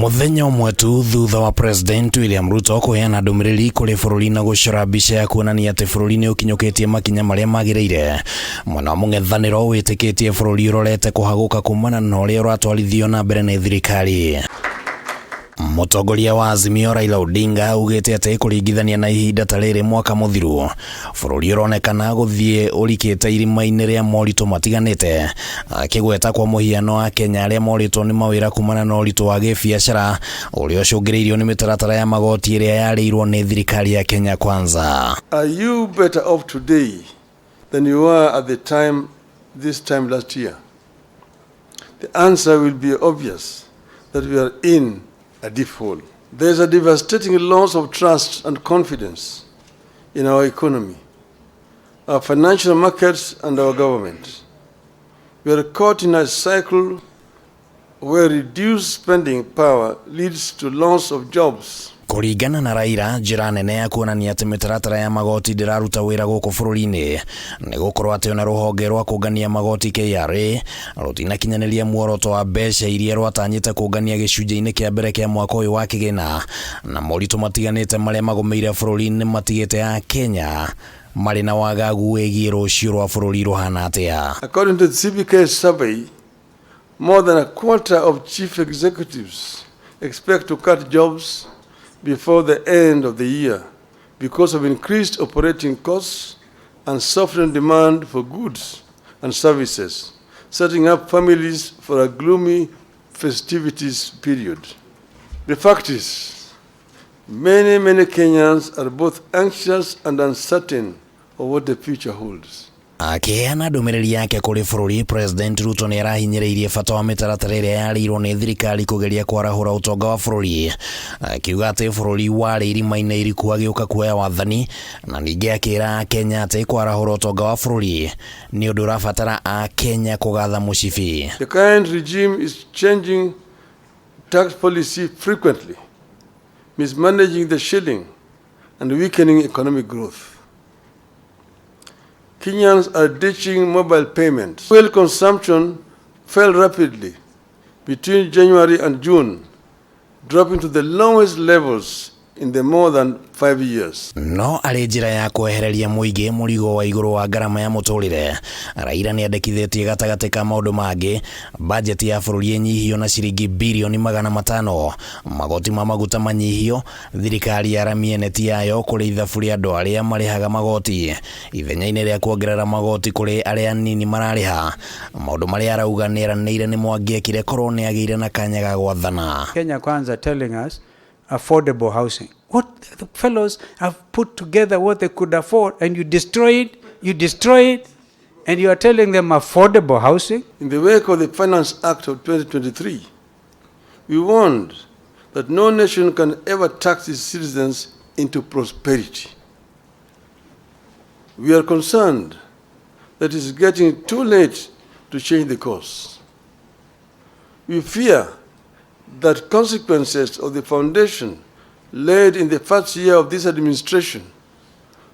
Mũthenya ũmwe tu thutha wa President William Ruto kũheana ndũmĩrĩri kũrĩ bũrũri na gũcora mbica ya kuonania atĩ bũrũri nĩ ũkinyũkĩtie makinya marĩa magĩrĩire, mwena wa mũng'ethanĩro wĩtĩkĩtie bũrũri ũrorete kũhagũka kumana na ũrĩa ũratwarithio na mbere nĩ thirikari. Mũtongoria wa Azimio Raila Odinga augĩte atĩ kũringithania na ihinda ta rĩrĩ mwaka mũthiru, bũrũri ũronekana gũthiĩ ũrikĩte irima-inĩ rĩa moritũ matiganĩte, akĩgweta kwa mũhiano Akenya arĩa morĩtwo nĩ mawĩra kumana na ũritũ wa gĩbiacara ũrĩa ũcũngĩrĩirio nĩ mĩtaratara ya magoti ĩrĩa yarĩirwo nĩ thirikari ya Kenya Kwanza. Are you better off today than you were at the time this time last year? The answer will be obvious that we are in a deep hole. There is a devastating loss of trust and confidence in our economy, our financial markets, and our government. We are caught in a cycle where reduced spending power leads to loss of jobs. Kũringana na Raila, njĩra nene ya kuonania atĩ mĩtaratara ya magoti ndĩraruta wĩra gũkũ bũrũri-inĩ nĩ gũkorwo atĩ ona rũhonge rwa kũngania magoti KRA rũtinakinyanĩria muoroto wa mbeca iria rwatanyĩte kũngania gĩcunjĩ-inĩ kĩa mbere kĩa mwaka ũyũ wa kĩgĩna, na moritũ matiganĩte marĩa magũmĩire bũrũri nĩ matigĩte Akenya marĩ na wagagu wĩgiĩ rũciũ rwa bũrũri rũhana atĩa. According to the CBK survey, more than a quarter of chief executives expect to cut jobs before the end of the year because of increased operating costs and softened demand for goods and services, setting up families for a gloomy festivities period. The fact is, many, many Kenyans are both anxious and uncertain of what the future holds. Akĩheana ndũmĩrĩri yake kũrĩ bũrũri, President Ruto nĩ arahinyĩrĩirie bata wa mĩtaratara ĩrĩa yarĩirwo nĩ thirikari kũgeria kwarahũra ũtonga wa bũrũri, akiuga atĩ bũrũri warĩ irima-inĩ iriku agĩũka kuoya wathani, na ningĩ akĩra Akenya atĩ kwarahũra ũtonga wa bũrũri nĩ ũndũ ũrabatara Akenya kũgatha mũcibi. The current regime is changing tax policy frequently, mismanaging the shilling and weakening economic growth. Kenyans are ditching mobile payments. Fuel consumption fell rapidly between January and June, dropping to the lowest levels in the more than 5 years. No arĩ njĩra ya kwehereria mũingĩ mũrigo wa igũrũ wa ngarama ya mũtũrĩre, Raila nĩ andĩkithĩtie gatagatĩ ka maũndũ mangĩ bajeti ya bũrũri ĩnyihio na ciringi birioni 500, magoti ma maguta manyihio, thirikari yaramie neti yayo kũrĩ ithabu rĩa andũ arĩa marĩhaga magoti ithenya-inĩ rĩa kuongerera magoti kũrĩ arĩa anini mararĩha, maũndũ marĩa arauga nĩ eranĩire nĩmo angĩekire korwo nĩ agĩire na kanya ga gwathana. Kenya Kwanza telling us affordable housing. What the fellows have put together what they could afford, and you destroy it, and you are telling them affordable housing? In the wake of the Finance Act of 2023, we warned that no nation can ever tax its citizens into prosperity. We are concerned that it's getting too late to change the course. We fear that consequences of the foundation laid in the first year of this administration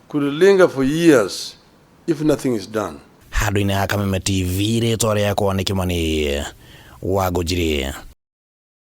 could linger for years if nothing is done. Handũ-inĩ ha Kameme TV, rĩtwa rĩakwa nĩ Kĩmani wa Ngũnjiri.